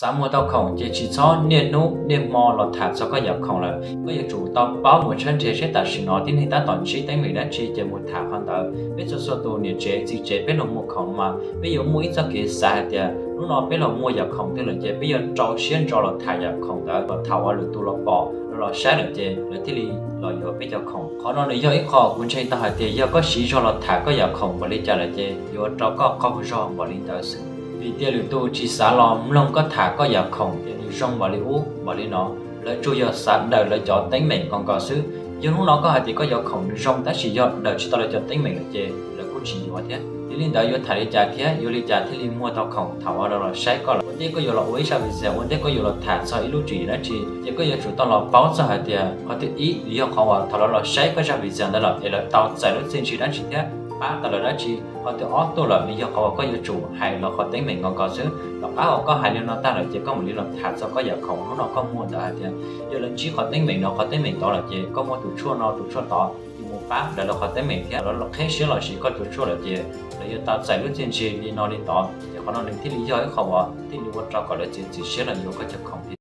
Xav muag tau khoom ces tsis txhob niaj hnub niaj hmo los tham txog koj yam khoom lawm. Koj yuav tsum tau paub mus tshawb nrhiav seb tam sim no tib neeg tab tom ntsib teeb meem dab tsi ces mus tham qhov ntawd. Peb txhua txhua tus niam tsev txiv tsev peb los muag khoom mas peb yuav muaj ib txoj kev xav hais tias hnub no peb los muag yam khoom twg lawm ces peb yuav rau siab ntso los tham yam khoom ntawd kom thaum uas lwm tus los pom los los saib lawm ces lawv thiaj li los yuav peb cov khoom. Qhov no nws yog ib qho kuv ntseeg tau hais tias yog koj siv zog los tham koj yam khoom npaum li cas lawm ces yuav rau koj qaug zog npaum li ntawd xwb. Vim tias lwm tus tsis xav los mloog koj tham koj yam khoom tias nws zoo npaum li ub npaum li no, lawv tsuas yog xav daws lawv cov teeb meem nkaus nkaus xwb. Yog hnub no koj hais tias koj yam khoom nws zoo tab sis yog daws tsis tau lawv cov teeb meem lawm ces lawv kuj tsis yuav thiab. Yog li ntawd yuav tham li cas thiab yuav li cas thiaj li muag tau khoom thaum uas lawv los saib koj lawm? Ua ntej koj yuav los ua ib zaj video, ua ntej koj yuav los tham txog ib lub tswv yim dab tsi ces koj yuav tsum tau los paub txog hais tias qhov thib ib nws yog qhov uas thaum lawv los saib koj zaj video ntawd lawm es lawv tau txais lub txiaj ntsig dab tsi thiab pab tau lawv dab tsi. Qhov thib ob tuaj lawm nws yog qhov uas koj yuav tsum hais los qhov teeb meem nkaus nkaus xwb. Tom qab uas koj hais li no tag lawm ces koj mam li los tham txog koj yam khoom hnub no koj muag ntawd hais tias yog lawv ntsib qhov teeb meem no qhov teeb meem tod lawm ces koj muaj tus tshuaj no tus tshuaj tod, yus mus pab lawv lawv qhov teeb meem thiab lawv los qheb siab los siv koj tus tshuaj lawm ces lawv yuav tau txais lub txiaj ntsig li no li tod. Ces qhov no nws thiaj li yog ib qho uas thiaj li ua rau kom lawv txiav txim siab los yuav koj cov khoom li.